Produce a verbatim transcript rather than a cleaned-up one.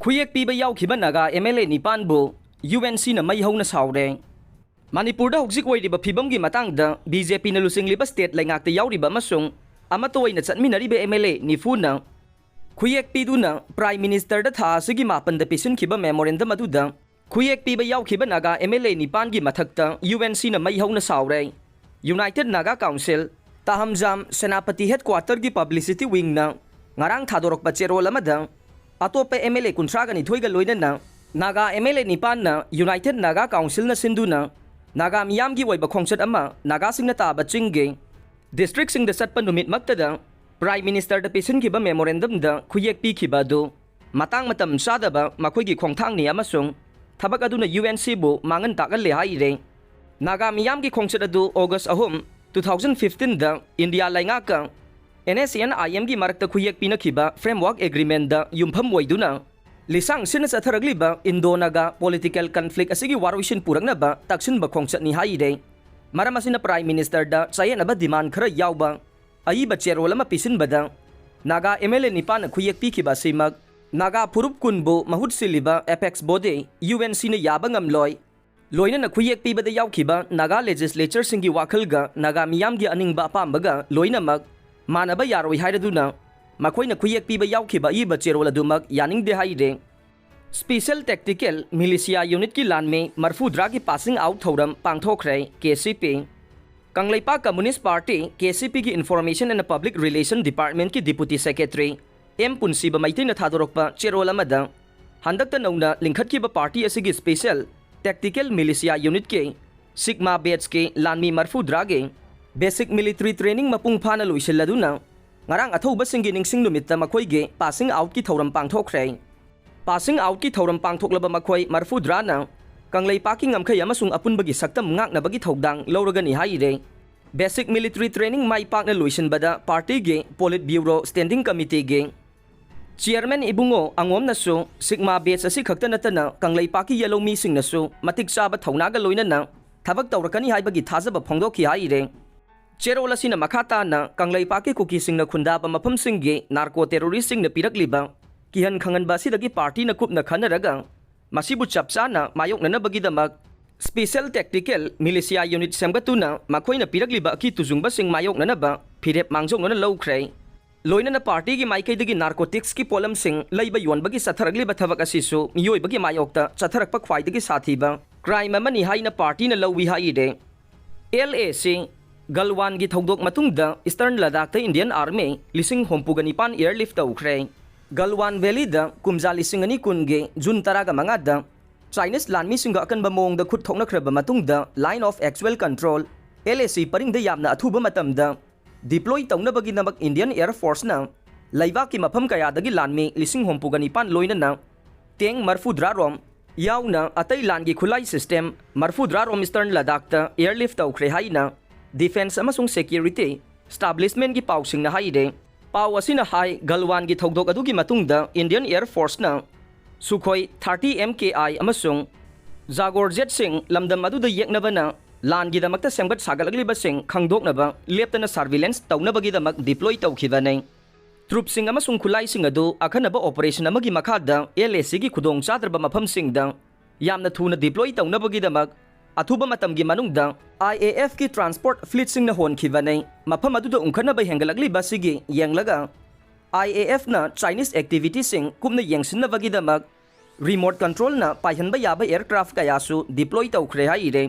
ꯈꯨꯌꯦꯛ ꯄꯤꯕ ꯌꯥꯎꯈꯤꯕ Naga M L A ꯅꯤꯄꯥꯟꯕꯨ ꯌꯨ ꯑꯦꯟ ꯁꯤꯅ ꯃꯩ ꯍꯧꯅ ꯁꯥꯎꯔꯦ꯫ ꯃꯅꯤꯄꯨꯔꯗ ꯍꯧꯖꯤꯛ ꯑꯣꯏꯔꯤꯕ ꯐꯤꯕꯝꯒꯤ ꯃꯇꯥꯡꯗ ꯕꯤ ꯖꯦ ꯄꯤꯅ ꯂꯨꯆꯤꯡꯂꯤꯕ ꯁ꯭ꯇꯦꯠ ꯂꯩꯉꯥꯛꯇ ꯌꯥꯎꯔꯤꯕ ꯑꯃꯁꯨꯡ ꯑꯃꯠꯇ ꯑꯣꯏꯅ ꯆꯠꯃꯤꯟꯅꯔꯤꯕ ꯑꯦꯝ ꯑꯦꯜ ꯑꯦ ꯅꯤꯐꯨꯅ ꯈꯨꯌꯦꯛ ꯄꯤꯗꯨꯅ ꯄ꯭ꯔꯥꯏꯝ ꯃꯤꯅꯤꯁꯇꯔꯗ ꯊꯥ ꯑꯁꯤꯒꯤ ꯃꯥꯄꯟꯗ ꯄꯤꯁꯤꯟꯈꯤꯕ ꯃꯦꯃꯣꯔꯦꯟꯗꯝ ꯑꯗꯨꯗ ꯈꯨꯌꯦꯛ ꯄꯤꯕ ꯌꯥꯎꯈꯤꯕ ꯅꯥꯒꯥ ꯑꯦꯝ ꯑꯦꯜ ꯑꯦ ꯅꯤꯄꯥꯟꯒꯤ ꯃꯊꯛꯇ ꯌꯨ ꯑꯦꯟ ꯁꯤꯅ ꯃꯩ ꯍꯧꯅ ꯁꯥꯎꯔꯦ꯫ ꯌꯨꯅꯥꯏꯇꯦꯗ ꯅꯥꯒꯥ ꯀꯥꯎꯟꯁꯤꯜ, ꯇꯥꯍꯝꯖꯥꯝ, ꯁꯦꯅꯥꯄꯇꯤ ꯍꯦꯗꯀ꯭ꯋꯥꯇꯔꯒꯤ ꯄꯕ꯭ꯂꯤꯁꯤꯇꯤ ꯋꯤꯡꯅ ꯉꯔꯥꯡ ꯊꯥꯗꯣꯔꯛꯄ ꯆꯦꯔꯣꯜ ꯑꯃꯗ ꯑꯇꯣꯞꯄ ꯑꯦꯝ ꯑꯦꯜ ꯑꯦ ꯀꯨꯟꯊ꯭ꯔꯥꯒ ꯅꯤꯊꯣꯏꯒ ꯂꯣꯏꯅꯅ ꯅꯥꯒꯥ ꯑꯦꯝ ꯑꯦꯜ ꯑꯦ ꯅꯤꯄꯥꯟꯅ ꯌꯨꯅꯥꯏꯇꯦꯗ ꯅꯥꯒꯥ ꯀꯥꯎꯟꯁꯤꯜꯅ ꯁꯤꯟꯗꯨꯅ ꯅꯥꯒꯥ ꯃꯤꯌꯥꯝꯒꯤ ꯑꯣꯏꯕ ꯈꯣꯡꯆꯠ ꯑꯃ ꯅꯥꯒꯥꯁꯤꯡꯅ ꯇꯥꯕ ꯆꯤꯡꯒꯤ ꯗꯤꯁꯇ꯭ꯔꯤꯛꯁꯤꯡꯗ ꯆꯠꯄ ꯅꯨꯃꯤꯠꯃꯛꯇꯗ ꯄ꯭ꯔꯥꯏꯝ ꯃꯤꯅꯤꯁꯇꯔꯗ ꯄꯤꯁꯤꯟꯈꯤꯕ ꯃꯦꯃꯣꯔꯦꯟꯗꯝꯗ ꯈꯨꯌꯦꯛ ꯄꯤꯈꯤꯕ ꯑꯗꯨ ꯃꯇꯥꯡ ꯃꯇꯝ ꯆꯥꯗꯕ ꯃꯈꯣꯏꯒꯤ ꯈꯣꯡꯊꯥꯡꯅꯤ ꯑꯃꯁꯨꯡ ꯊꯕꯛ ꯑꯗꯨꯅ ꯌꯨ ꯑꯦꯟ ꯁꯤꯕꯨ ꯃꯥꯡꯍꯟ ꯇꯥꯛꯍꯜꯂꯦ ꯍꯥꯏꯔꯦ꯫ ꯅꯥꯒꯥ ꯃꯤꯌꯥꯝꯒꯤ ꯈꯣꯡꯆꯠ ꯑꯗꯨ ꯑꯣꯒꯁ ꯑꯍꯨꯝ, ꯇꯨ ꯊꯥꯎꯖꯟ ꯐꯤꯐꯇꯤꯟꯗ ꯏꯟꯗꯤꯌꯥ ꯂꯩꯉꯥꯛꯀ ꯑꯦꯟ ꯑꯦꯁ ꯑꯦꯟ ꯑꯥꯏ ꯑꯦꯝꯒꯤ ꯃꯔꯛꯇ ꯈꯨꯌꯦꯛ ꯄꯤꯅꯈꯤꯕ ꯐ꯭ꯔꯦꯝꯋꯥꯔꯛ ꯑꯦꯒ꯭ꯔꯤꯃꯦꯟꯗ ꯌꯨꯝꯐꯝ ꯑꯣꯏꯗꯨꯅ ꯂꯤꯁꯥꯡ ꯁꯤꯠꯅ ꯆꯠꯊꯔꯛꯂꯤꯕ ꯏꯟꯗꯣ ꯅꯥꯒꯥ ꯄꯣꯂꯤꯇꯤꯀꯦꯜ ꯀꯟꯐ꯭ꯂꯤꯛ ꯑꯁꯤꯒꯤ ꯋꯥꯔꯣꯏꯁꯤꯟ ꯄꯨꯔꯛꯅꯕ ꯇꯛꯁꯤꯟꯕ ꯈꯣꯡꯆꯠꯅꯤ ꯍꯥꯏꯔꯦ꯫ ꯃꯔꯝ ꯑꯁꯤꯅ ꯄ꯭ꯔꯥꯏꯝ ꯃꯤꯅꯤꯁꯇꯔꯗ ꯆꯌꯦꯠꯅꯕ ꯗꯤꯃꯥꯟ ꯈꯔ ꯌꯥꯎꯕ ꯑꯏꯕ ꯆꯦꯔꯣꯜ ꯑꯃ ꯄꯤꯁꯤꯟꯕꯗ ꯅꯥꯒꯥ ꯑꯦꯝ ꯑꯦꯜ ꯑꯦ ꯅꯤꯄꯥꯟꯅ ꯈꯨꯌꯦꯛ ꯄꯤꯈꯤꯕ ꯑꯁꯤꯃꯛ ꯅꯥꯒꯥ ꯐꯨꯔꯨꯞ ꯀꯨꯟꯕꯨ ꯃꯍꯨꯠ ꯁꯤꯜꯂꯤꯕ ꯑꯦꯄꯦꯛꯁ ꯕꯣꯗꯤ ꯌꯨ ꯑꯦꯟ ꯁꯤꯅ ꯌꯥꯕ ꯉꯝꯂꯣꯏ꯫ ꯂꯣꯏꯅꯅ ꯈꯨꯌꯦꯛ ꯄꯤꯕꯗ ꯌꯥꯎꯈꯤꯕ ꯅꯥꯒꯥ ꯂꯦꯖꯤꯁꯂꯦꯆꯔꯁꯤꯡꯒꯤ ꯋꯥꯈꯜꯒ ꯅꯥꯒꯥ ꯃꯤꯌꯥꯝꯒꯤ ꯑꯅꯤꯡꯕ ꯑꯄꯥꯝꯕꯒ ꯂꯣꯏꯅꯃꯛ ꯃꯥꯟꯅꯕ ꯌꯥꯔꯣꯏ ꯍꯥꯏꯔꯗꯨꯅ ꯃꯈꯣꯏꯅ ꯈꯨꯌꯦꯛ ꯄꯤꯕ ꯌꯥꯎꯈꯤꯕ ꯑꯏꯕ ꯆꯦꯔꯣꯜ ꯑꯗꯨꯃꯛ ꯌꯥꯅꯤꯡꯗꯦ ꯍꯥꯏꯔꯦ꯫ ꯁ꯭ꯄꯦꯁꯤꯌꯦꯜ ꯇꯦꯛꯇꯤꯀꯦꯜ ꯃꯤꯂꯤꯁꯤꯌꯥ ꯌꯨꯅꯤꯠꯀꯤ ꯂꯥꯟꯃꯤ ꯃꯔꯐꯨꯇꯔꯥꯒꯤ ꯄꯥꯁꯤꯡ ꯑꯥꯎꯠ ꯊꯧꯔꯝ ꯄꯥꯡꯊꯣꯛꯈ꯭ꯔꯦ, ꯀꯦ ꯁꯤ ꯄꯤ꯫ ꯀꯪꯂꯩꯄꯥꯛ ꯀꯝꯃꯨꯅꯤꯁ꯭ꯠ ꯄꯥꯔꯇꯤ, ꯀꯦ ꯁꯤ ꯄꯤꯒꯤ ꯏꯟꯐꯣꯔꯃꯦꯁꯟ ꯑꯦꯟ ꯄꯕ꯭ꯂꯤꯛ ꯔꯤꯂꯦꯁꯟ ꯗꯤꯄꯥꯔꯠꯃꯦꯟꯠꯀꯤ ꯗꯤꯄꯨꯇꯤ ꯁꯦꯀ꯭ꯔꯦꯇꯔꯤ ꯑꯦꯝ ꯄꯨꯟꯁꯤꯕ ꯃꯩꯇꯩꯅ ꯊꯥꯗꯣꯔꯛꯄ ꯆꯦꯔꯣꯜ ꯑꯃꯗ, ꯍꯟꯗꯛꯇ ꯅꯧꯅ ꯂꯤꯡꯈꯠꯈꯤꯕ ꯄꯥꯔꯇꯤ ꯑꯁꯤꯒꯤ ꯁ꯭ꯄꯦꯁꯤꯌꯦꯜ ꯇꯦꯛꯇꯤꯀꯦꯜ ꯃꯤꯂꯤꯁꯤꯌꯥ ꯌꯨꯅꯤꯠꯀꯤ ꯁꯤꯒꯃꯥ ꯕꯦꯆꯀꯤ ꯂꯥꯟꯃꯤ ꯃꯔꯐꯨꯇꯔꯥꯒꯤ ꯕꯦꯁꯤꯛ ꯃꯤꯂꯤꯇꯔꯤ ꯇ꯭ꯔꯦꯅꯤꯡ ꯃꯄꯨꯡ ꯐꯥꯅ ꯂꯣꯏꯁꯤꯜꯂꯗꯨꯅ, ꯉꯔꯥꯡ ꯑꯊꯧꯕꯁꯤꯡꯒꯤ ꯅꯤꯡꯁꯤꯡ ꯅꯨꯃꯤꯠꯇ ꯃꯈꯣꯏꯒꯤ ꯄꯥꯁꯤꯡ ꯑꯥꯎꯠꯀꯤ ꯊꯧꯔꯝ ꯄꯥꯡꯊꯣꯛꯈ꯭ꯔꯦ꯫ ꯄꯥꯁꯤꯡ ꯑꯥꯎꯠꯀꯤ ꯊꯧꯔꯝ ꯄꯥꯡꯊꯣꯛꯂꯕ ꯃꯈꯣꯏ ꯃꯔꯐꯨꯇꯔꯥꯅ ꯀꯪꯂꯩꯄꯥꯛꯀꯤ ꯉꯝꯈꯩ ꯑꯃꯁꯨꯡ ꯑꯄꯨꯟꯕꯒꯤ ꯁꯛꯇꯝ ꯉꯥꯛꯅꯕꯒꯤ ꯊꯧꯗꯥꯡ ꯂꯧꯔꯒꯅꯤ ꯍꯥꯏꯔꯦ꯫ ꯕꯦꯁꯤꯛ ꯃꯤꯂꯤꯇꯔꯤ ꯇ꯭ꯔꯦꯅꯤꯡ ꯃꯥꯏ ꯄꯥꯛꯅ ꯂꯣꯏꯁꯤꯟꯕꯗ ꯄꯥꯔꯇꯤꯒꯤ ꯄꯣꯂꯤꯠ ꯕ꯭ꯌꯨꯔꯣ ꯁ꯭ꯇꯦꯟꯗꯤꯡ ꯀꯃꯤꯇꯤꯒꯤ ꯆꯤꯌꯔꯃꯦꯟ ꯏꯕꯨꯡꯉꯣ ꯑꯉꯣꯝꯅꯁꯨ ꯁꯤꯒꯃꯥ ꯕꯦꯆ ꯑꯁꯤ ꯈꯛꯇ ꯅꯠꯇꯅ ꯀꯪꯂꯩꯄꯥꯛꯀꯤ ꯌꯦꯜꯍꯧ ꯃꯤꯁꯤꯡꯅꯁꯨ ꯃꯇꯤꯛ ꯆꯥꯕ ꯊꯧꯅꯥꯒ ꯂꯣꯏꯅꯅ ꯊꯕꯛ ꯇꯧꯔꯛꯀꯅꯤ ꯍꯥꯏꯕꯒꯤ ꯊꯥꯖꯕ ꯐꯣꯡꯗꯣꯛꯈꯤ ꯍꯥꯏꯔꯦ꯫ ꯆꯦꯔꯣꯜ ꯑꯁꯤꯅ ꯃꯈꯥ ꯇꯥꯅ ꯀꯪꯂꯩꯄꯥꯛꯀꯤ ꯀꯨꯀꯤꯁꯤꯡꯅ ꯈꯨꯟꯗꯥꯕ ꯃꯐꯝꯁꯤꯡꯒꯤ ꯅꯥꯔꯀꯣ ꯇꯦꯔꯣꯔꯤꯁ꯭ꯠꯁꯤꯡꯅ ꯄꯤꯔꯛꯂꯤꯕ ꯀꯤꯍꯟ ꯈꯪꯍꯟꯕ ꯑꯁꯤꯗꯒꯤ ꯄꯥꯔꯇꯤꯅ ꯀꯨꯞꯅ ꯈꯟꯅꯔꯒ ꯃꯁꯤꯕꯨ ꯆꯞ ꯆꯥꯅ ꯃꯥꯌꯣꯛꯅꯅꯕꯒꯤꯗꯃꯛ Special Tactical Militia Unit ꯁꯦꯝꯒꯠꯇꯨꯅ ꯃꯈꯣꯏꯅ ꯄꯤꯔꯛꯂꯤꯕ ꯑꯀꯤ ꯇꯨꯖꯨꯡꯕꯁꯤꯡ ꯃꯥꯌꯣꯛꯅꯅꯕ ꯐꯤꯔꯦꯞ ꯃꯥꯡꯖꯧꯅꯅ ꯂꯧꯈ꯭ꯔꯦ꯫ ꯂꯣꯏꯅꯅ ꯄꯥꯔꯇꯤꯒꯤ ꯃꯥꯏꯀꯩꯗꯒꯤ ꯅꯥꯔꯀꯣꯇꯤꯛꯁꯀꯤ ꯄꯣꯠꯂꯝꯁꯤꯡ ꯂꯩꯕ ꯌꯣꯟꯕꯒꯤ ꯆꯠꯊꯔꯛꯂꯤꯕ ꯊꯕꯛ ꯑꯁꯤꯁꯨ ꯃꯤꯑꯣꯏꯕꯒꯤ ꯃꯥꯌꯣꯛꯇ ꯆꯠꯊꯔꯛꯄ ꯈ꯭ꯋꯥꯏꯗꯒꯤ ꯁꯥꯊꯤꯕ ꯀ꯭ꯔꯥꯏꯝ ꯑꯃꯅꯤ ꯍꯥꯏꯅ ꯄꯥꯔꯇꯤꯅ ꯂꯧꯏ ꯍꯥꯏꯔꯦ꯫ ꯑꯦꯜ ꯑꯦ ꯁꯤ, ꯒꯜꯋꯥꯟꯒꯤ ꯊꯧꯗꯣꯛ ꯃꯇꯨꯡꯗ ꯏꯁꯇꯔꯟ ꯂꯗꯥꯛꯇ ꯏꯟꯗꯤꯌꯟ ꯑꯥꯔꯃꯤ ꯂꯤꯁꯤꯡ ꯍꯨꯝꯐꯨꯒ ꯅꯤꯄꯥꯟ ꯑꯦꯌꯔꯂꯤꯐ ꯇꯧꯈ꯭ꯔꯦ꯫ ꯒꯜꯋꯥꯟ ꯚꯦꯂꯤꯗ ꯀꯨꯝꯖꯥ ꯂꯤꯁꯤꯡ ꯑꯅꯤ ꯀꯨꯟꯒꯤ ꯖꯨꯟ ꯇꯔꯥꯒ ꯃꯉꯥꯗ ꯆꯥꯏꯅꯤꯁ ꯂꯥꯟꯃꯤꯁꯤꯡꯒ ꯑꯀꯟꯕ ꯃꯑꯣꯡꯗ ꯈꯨꯠ ꯊꯣꯛꯅꯈ꯭ꯔꯕ ꯃꯇꯨꯡꯗ Line of Actual Control, L A ꯁꯤ, ꯄꯔꯤꯡꯗ ꯌꯥꯝꯅ ꯑꯊꯨꯕ ꯃꯇꯝꯗ ꯗꯤꯄ꯭ꯂꯣꯏ ꯇꯧꯅꯕꯒꯤꯗꯃꯛ ꯏꯟꯗꯤꯌꯟ ꯑꯦꯌꯔ ꯐꯣꯔꯁꯅ ꯂꯩꯕꯥꯛꯀꯤ ꯃꯐꯝ ꯀꯌꯥꯗꯒꯤ ꯂꯥꯟꯃꯤ ꯂꯤꯁꯤꯡ ꯍꯨꯝꯐꯨꯒ ꯅꯤꯄꯥꯟ ꯂꯣꯏꯅꯅ ꯇꯦꯡ ꯃꯔꯐꯨꯗ꯭ꯔꯥ ꯔꯣꯝ ꯌꯥꯎꯅ ꯑꯇꯩ ꯂꯥꯟꯒꯤ ꯈꯨꯠꯂꯥꯏ ꯁꯤꯁꯇꯦꯝ ꯃꯔꯐꯨꯗ꯭ꯔꯥ ꯔꯣꯝ ꯏꯁꯇꯔꯟ ꯂꯗꯥꯛꯇ ꯑꯦꯌꯔꯂꯤꯐ ꯇꯧꯈ꯭ꯔꯦ ꯍꯥꯏꯅ ꯗꯤꯐꯦꯟꯁ ꯑꯃꯁꯨꯡ ꯁꯦꯀ꯭ꯌꯨꯔꯤꯇꯤ ꯏꯁꯇꯥꯕ꯭ꯂꯤꯁꯃꯦꯟꯒꯤ ꯄꯥꯎꯁꯤꯡꯅ ꯍꯥꯏꯔꯦ꯫ ꯄꯥꯎ ꯑꯁꯤꯅ ꯍꯥꯏ, ꯒꯜꯋꯥꯟꯒꯤ ꯊꯧꯗꯣꯛ ꯑꯗꯨꯒꯤ ꯃꯇꯨꯡꯗ ꯏꯟꯗꯤꯌꯟ ꯑꯦꯌꯔ ꯐꯣꯔꯁꯅ ꯁꯨꯈꯣꯏ ꯊꯥꯔꯇꯤ ꯑꯦꯝ ꯀꯦ ꯑꯥꯏ ꯑꯃꯁꯨꯡ ꯖꯥꯒꯣꯔ ꯖꯦꯠꯁꯤꯡ ꯂꯝꯗꯝ ꯑꯗꯨꯗ ꯌꯦꯛꯅꯕꯅ ꯂꯥꯟꯒꯤꯗꯃꯛꯇ ꯁꯦꯝꯒꯠ ꯁꯥꯒꯠꯂꯛꯂꯤꯕꯁꯤꯡ ꯈꯪꯗꯣꯛꯅꯕ ꯂꯦꯞꯇꯅ ꯁꯔꯚꯤꯂꯦꯟꯁ ꯇꯧꯅꯕꯒꯤꯗꯃꯛ ꯗꯤꯄ꯭ꯂꯣꯏ ꯇꯧꯈꯤꯕꯅꯤ꯫ ꯇ꯭ꯔꯨꯞꯁꯤꯡ ꯑꯃꯁꯨꯡ ꯈꯨꯠꯂꯥꯏꯁꯤꯡ ꯑꯗꯨ ꯑꯈꯟꯅꯕ ꯑꯣꯄꯔꯦꯁꯟ ꯑꯃꯒꯤ ꯃꯈꯥꯗ ꯑꯦꯜ ꯑꯦ ꯁꯤꯒꯤ ꯈꯨꯗꯣꯡꯆꯥꯗ꯭ꯔꯕ ꯃꯐꯝꯁꯤꯡꯗ ꯌꯥꯝꯅ ꯊꯨꯅ ꯗꯤꯄ꯭ꯂꯣꯏ ꯇꯧꯅꯕꯒꯤꯗꯃꯛ ꯑꯊꯨꯕ ꯃꯇꯝꯒꯤ ꯃꯅꯨꯡꯗ ꯑꯥꯏ ꯑꯦ ꯑꯦꯐꯀꯤ ꯇ꯭ꯔꯥꯟꯁꯄꯣꯔꯠ ꯐ꯭ꯂꯤꯠꯁꯤꯡꯅ ꯍꯣꯟꯈꯤꯕꯅꯤ꯫ ꯃꯐꯝ ꯑꯗꯨꯗ ꯎꯪꯈꯠꯅꯕ ꯍꯦꯟꯒꯠꯂꯛꯂꯤꯕ ꯑꯁꯤꯒꯤ ꯌꯦꯡꯂꯒ, ꯑꯥꯏ ꯑꯦ ꯑꯦꯐꯅ ꯆꯥꯏꯅꯤꯁ ꯑꯦꯛꯇꯤꯚꯤꯇꯤꯁꯤꯡ ꯀꯨꯞꯅ ꯌꯦꯡꯁꯤꯟꯅꯕꯒꯤꯗꯃꯛ ꯔꯤꯃꯣꯠ ꯀꯟꯇ꯭ꯔꯣꯜꯅ ꯄꯥꯏꯍꯟꯕ ꯌꯥꯕ ꯑꯦꯌꯔꯀ꯭ꯔꯥꯐ ꯀꯌꯥꯁꯨ ꯗꯤꯄ꯭ꯂꯣꯏ ꯇꯧꯈ꯭ꯔꯦ ꯍꯥꯏꯔꯦ꯫